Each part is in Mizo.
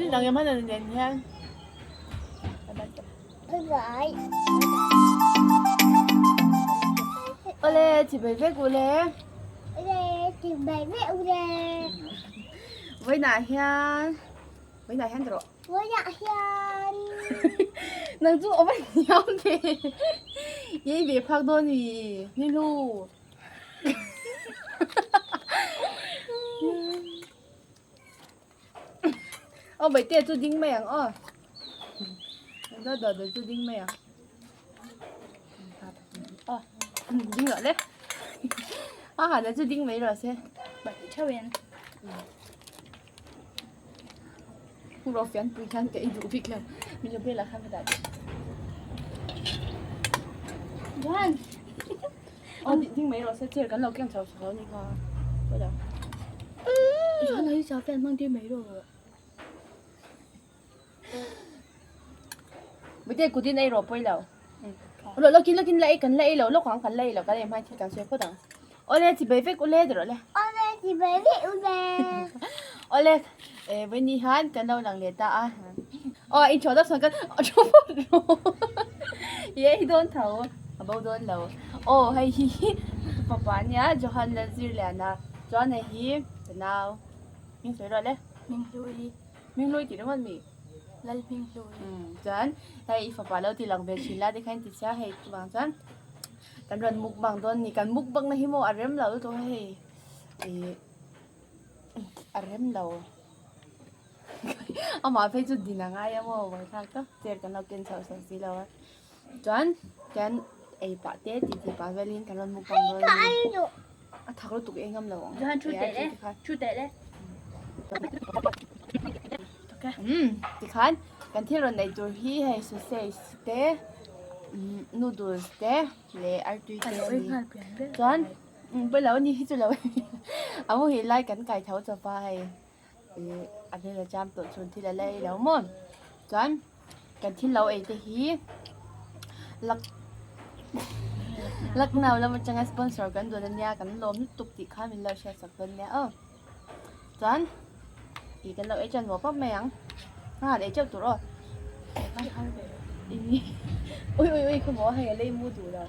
Kan inang em han nen hian. Bye bye. Ole, chibai vek ule. Ole, chibai vek ule. Vawiinah hian, vawiinah hian tawh. Vawiinah hian. Nang chu awm a hniam ve. Yei ve phak dawn ni, ni lu. Aw Baihtea chu ding mai ang aw. Dawt dawt dawt chu ding mai ang. Aw ding rawh le. A hana chu ding mai rawh se. Baihte theuh in. Rawh fian pui hian ka ei duh bik lo. Min lo bel ah khan ka dah duh. Johan. Aw ding mai rawh se chair kan lo keng chho chho ni kha. Pawh Johan hi sa fian hmang tir mai rawh. Bute kutin ei rawh pawi lo. Rawh lokin lokin la ei kan la ei lo lawk ang kan la ei lo kan ei hmai thil kan sawi phawt ang. Awle chibai vek ule ti rawh le. Awle chibai vek ule. Awle eh vawiin ni hian kan lo lang leh ta a. Aw introduction kan thu phawt rawh. Ye hi dawn tho a bo dawn lo. Aw hei hi fapa ania Johan Lalzirliana chuan hei hi ka nau. Hming sawi rawh le. Hming hlui. Hming hlui tih ringawt mi? Lal hming hlui. Chuan hei i fapa lo ti lang ve thin la tikhan ti sia hei chuvang chuan kan rawn mukbang dawn ni kan mukbang na hi maw a rem lo lutuk a hei ih a rem lo amah phei chu din a ngai a maw buaithlak tak chair kan lo ken chhoh sak si lo a chuan kan ei pah te tih tih pah velin kan rawn mukbang dawn a ni a thak lutuk ei ngam lo ang Johan thu teh le thu teh le umm tikhan kan thil rawn neih tur hi hei sausage te noodles te leh artui te a ni chuan pawilo a ni hi chu lo a muhil lai kan kai tho chawp a hei ih a vel a cham tawh chhun thil a la ei lo maw chuan kan thil lo ei te hi lak Lucknow lam atanga sponsor kan dawn ania kan lawm lutuk tih kha min lo hriat sak dawn nia aw chuan ih kan lo ei tan maw pawp mai ang a han ei teuh tur aw ui ui ui khawmaw hei a lei mu duh lo.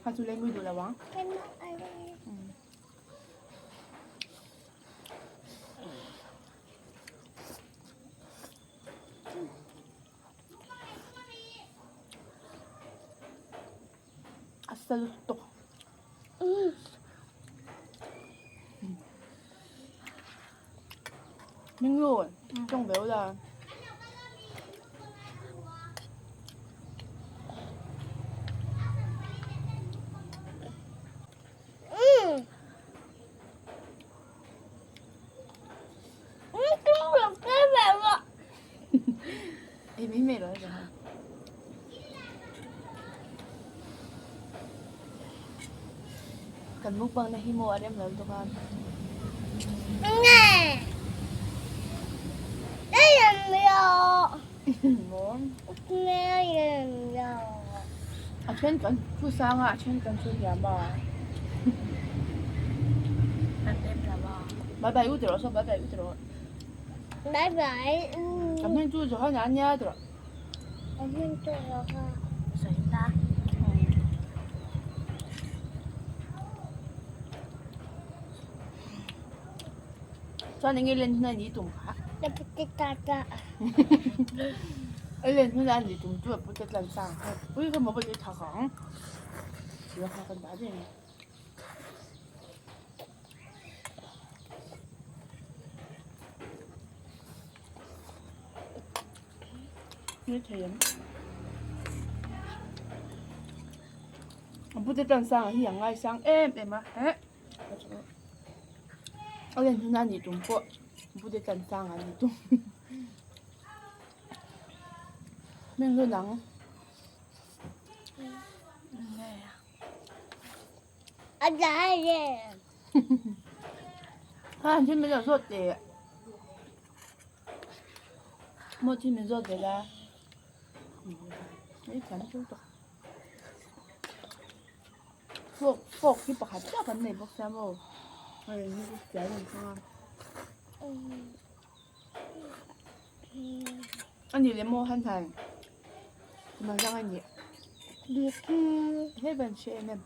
Kha chu lei mui duh lo ang. A sal tawk. Ming lu tawng ve ula. Ei mai mai rawh Johan. Kan mukbang na hi maw a rem lo tuk a. A then kan thu sang a, a then kan thu hniam a. Bye bye u ti rawh saw, bye bye u ti rawh. Bye bye u. Ka hming chu Johanna a nia ti rawh. Ka hming chu Johanna. Sawi ta. Chuan enge len hun a ni tum kha? Ka pute tata. A len hun a ni tum chu a pute tlan sang kha. Ui ka mobile hi thak ang. Tia kha kan dah daih a ni. Ni thei em? A pute tlan sang hi a ngai sang em em a. Eh. A len hun a nih tum pawh bude tlan sang a ni tum hming hlun ang a dai le ha an thil min lo zawt teh maw thil min zawt ve la ei thiam chu tawk. Fork fork hi pakhat chiah kan nei bawk sia maw. Ani leh maw han han Mazang a ni hei ban hre em em.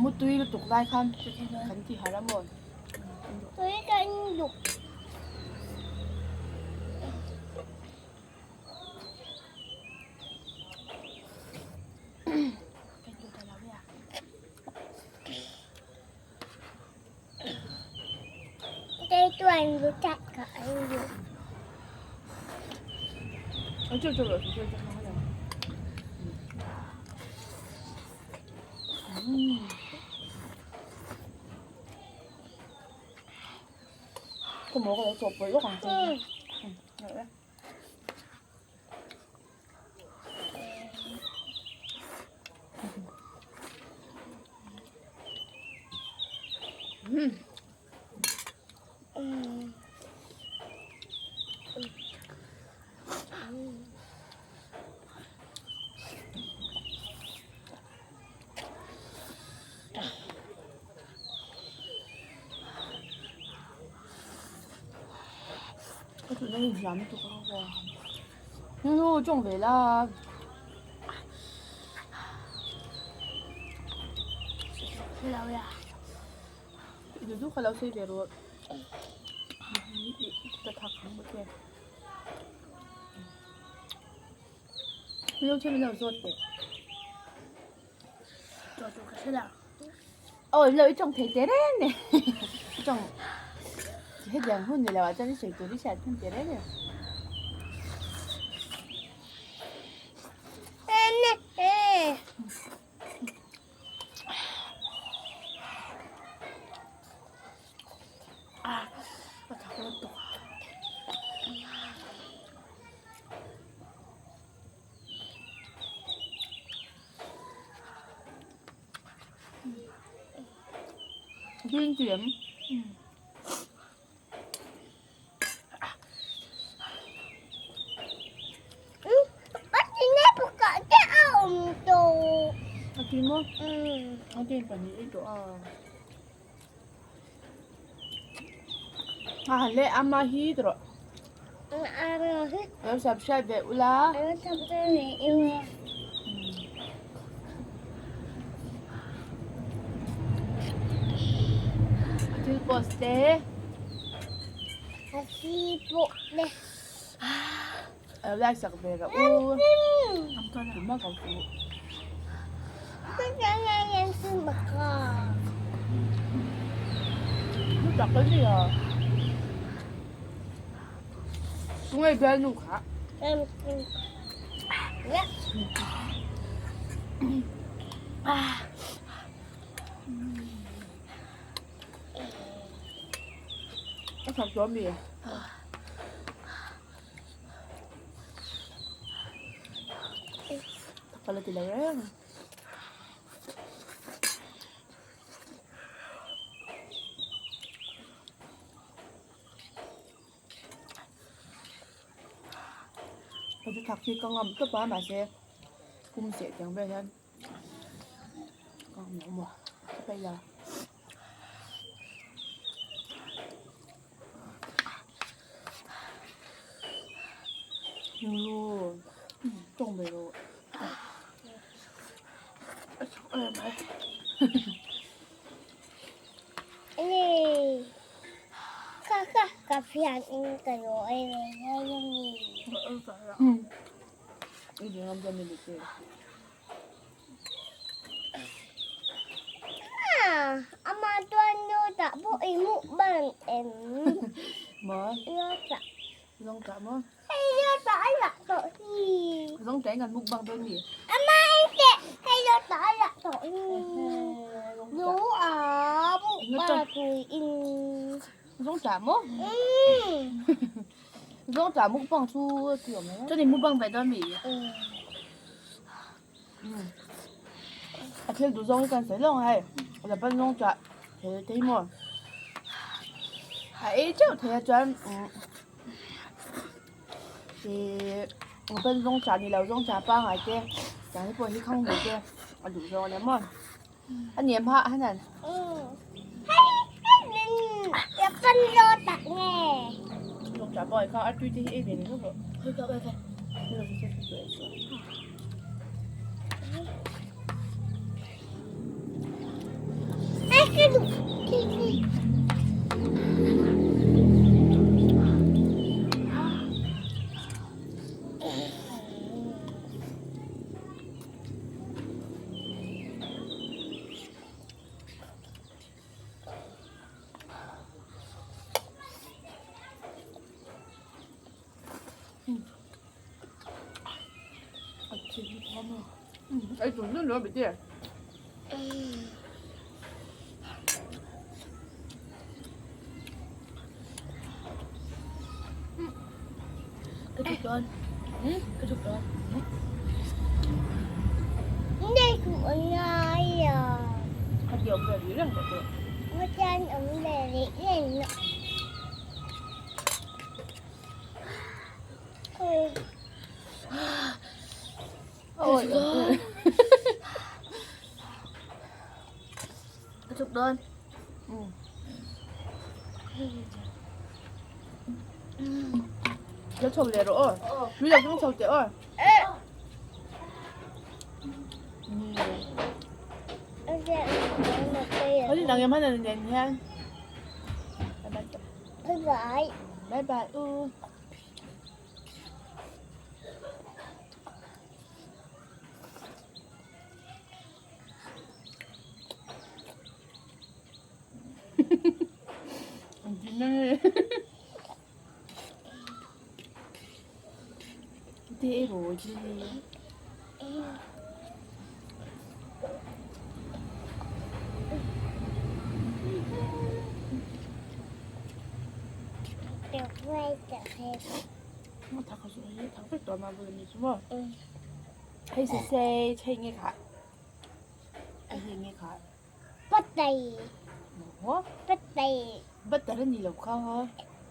Mutui lutuk lai khan kan ti harh a maw. Ka maw ka lo chawhpawlh lawk ang che. Ka tuna hi hliam lutuk a ka Nu tawng ve la. I duh ka lo sawi ve rawh. Ka thak ang bawk e. Mizo thil min lo zawt teh. Aw lo i tawng thei teh reng e. I tawng hetiang hun ni lo ah chuan i sawi tur i hriat hun teh reng e. Duyên chuyển A tui maw? A tui pahnih i tawh a. A han leh ama hi ti rawh. Lo subscribe ve ula. Lo subscribe ve ula. A thil post te. A si pawh le. Lo like sak ve rawh u. Tumah ka ku. Tak ka ni a. Tungai bial nu kha. A thak dawn mi. Ka la ti lo reng. Ka chu thak hi ka ngam tawp a mahse pum seh tiang vel hian ka ngam lo maw ka peih lo. Ru tawng ve rawh. A chak em mai. Ka ka ka fian in ka lo ei ve lai a ni. I ding am mi te. Ama tuan nu tak pawh i mukbang em? Maw? Yo tak. Zawng tah maw? Hei yo tak a lah tawh hi. Zawng tah in kan mukbang dawn mi? Ama in teh hei yo tak a lah tawh hi. Lu a bu. Pa pui in. Zawng tah maw? Zawng tah mukbang chu ti awm lo. Chuan i mukbang ve dawn mi? A thil duh zawng hi kan sawi lawng a hei. Japan zawng tah thei te hi maw? A ei teuh thei a chuan ih Japan zawng tah ni lo zawng tah pangngai te tiang te pawh hi khang hmu te a duh zawng a nia maw? A ni em ha Hanan? Zawng tah pawh kha a tui te hi ei ve ni rawh. Hei ka ve ve. Ei tun tun lo bete. Ka chuk dawn. Ka chuk dawn. Ka ti awm ve rih reng tawh chu. Ôi. Ka chuk dawn. Lo chho leh rawh aw. Tui lo chung chho teh aw. Có gì nào em hết là đèn nha. Bye bye. Bye bye. Bye bye. Ừ. Te rồi chứ. Hei se se hei nge kha hei nge kha Bắt đầy. Maw? Bắt đầy. Butter a ni lo kha haw.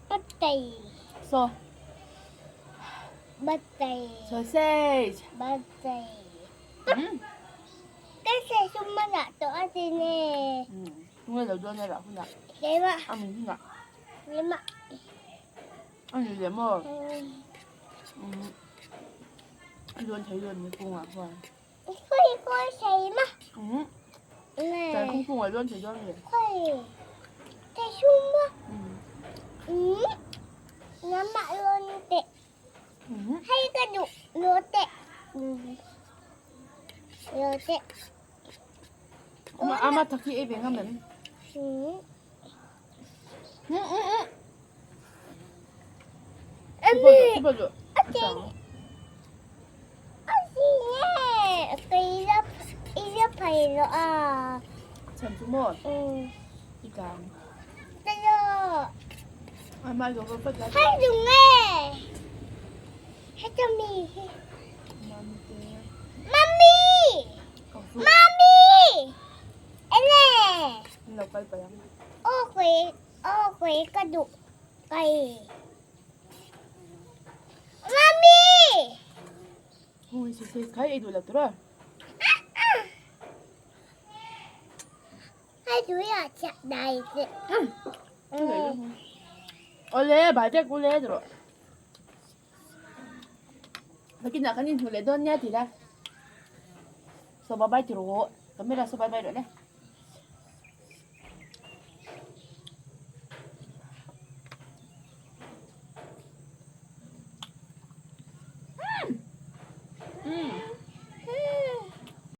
Bắt đầy. Saw. Bắt đầy. Sausage. Bắt đầy. Cái xe xung mà đã tổ gì nè. Nghe lo dawn a lah hunah. Để mà. A min hunah. Để mà. A ni lem aw. A dawn thei dawn ni kungah chuan. Khawi kawi sei ma. Tlai khung kungah dawn thei dawn ni. Khawi thei sum ma. Nangmah rawn teh. Hei ka duh lo teh. Lo teh. Ama thak hi ei ve ngam em? Chhan chu maw? I tlang. Ai mai zo vat vat. Mami te. Mami! Mami! Lo kal palh ang. Okay, ka duh kai. Mami! Hui sausage khai ei duh lo tur a. Hai tui ah chak dai che. Awle bai vek ule ti rawh. Nakinah kan inhmu leh dawn nia ti la. Saw bye bye ti rawh. Camera saw bye bye rawh le.